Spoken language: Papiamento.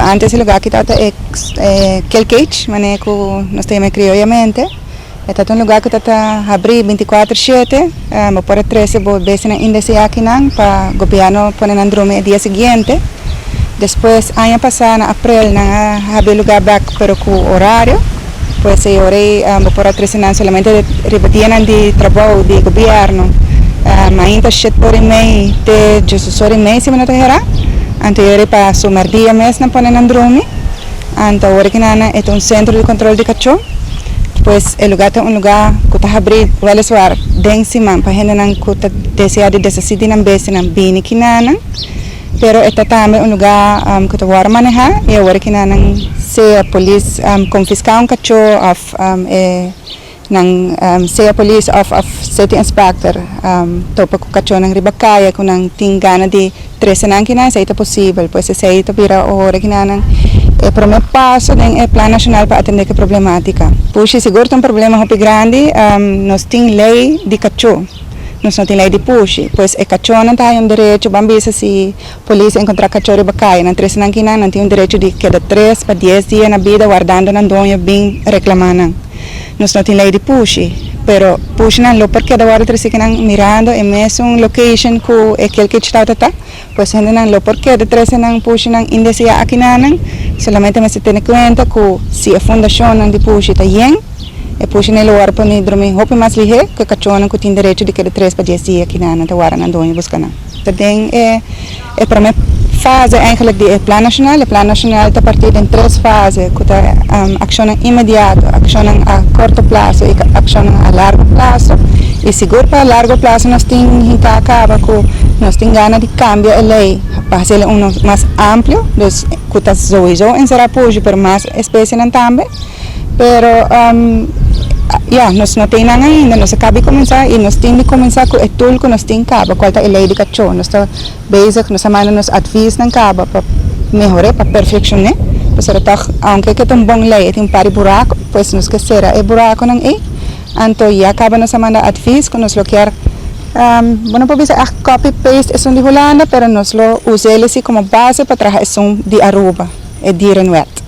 Antes e lugá aki tabata e kill cage, manera ku nos ta yama krioyamente. E tabata un lugá ku tabata habrí 24/7, bo por a trese bo bestianan indeseá akinan pa gobièrnu pone nan drumi e dia siguiente. Despues aña pasá na aprel nan a habri e lugá bèk pero ku orario, pues e ora ei bo por a trese nan solamente riba dianan di trabou di gobièrnu, mainta 7:30 te 11:30, si mi no ta herá. Anto e ora ei pa su mèrdia mes nan pone nan drumi. Anto awor ki nan e ta un sentro di kontrol di kachó. Pues e lugá ta un lugá ku ta habrí wèliswar den siman pa hendenan ku ta deseá di deshasí di nan bestianan bini kinanan. Pero e ta tambe un lugá ku ta wòrdu manehá i awor kinanan, sea polis konfiská un kachó òf e nan sea polis òf city inspector topa ku kachónan riba kaya ku nan tin gana di trese nan kinan, esei ta posibel. Pues esei ta bira ora kinanan e promé paso den e plan nashonal pa atendé ku e problemátika. Pushi sigur ta un problema hopi grandi. Nos tin lei di kachó, nos no tin lei di pushi. Pues e kachónan ta haya un derecho. Ban bisa si polis enkontrá kachó riba kaya, nan trese nan kinan, nan tin un derecho di keda 3 pa 10 dia na bida wardando nan doño bin reklamá nan. Nos no tin lei di pushi, pero pushinan lo por keda wòrdu trese kinan mirando e mesun location ku e kill cage tabata. Pues hendenan lo por keda trese nan pushinan indeseá akinanan, solamente mester tene kuenta ku si e fundashonnan di pushi ta yen, e pushinan lo wòrdu pone drumi hopi mas lihé ku e kachónan ku tin derecho di keda 3 pa 10 dia akinanan ta warda nan doño buska nan. Den e promé fase eigenlijk di e plan nashonal, e plan nashonal ta partí den tres fase, ku ta akshonnan inmediato, akshonnan a korto plaso i akshonnan a largo plaso. I sigur pa largo plaso nos tin hinká kaba ku nos tin gana di kambia e lei pa hasié un mas amplio, dus ku ta sowieso enserá pushi, pero mas espesienan tambe. Pero ja, nos no tin nan ainda, nos a kaba di kuminsá i nos tin di kuminsá ku e tool ku nos tin kaba, kual ta e lei di kachó. Nos ta bezig, nos a manda nos adviesnan kaba pa mehor'é, pa perfekshon'é, pasobra tòg aunke ku ta un bon lei, e tin un par di buraku, pues nos ke sera e burakunan ei. Anto ya kaba nos a manda advies ku nos lo kier, bo no por bisa ègt copy paste esun di Hulanda, pero nos lo us'é si komo base pa traha esun di Aruba, e dierenwet.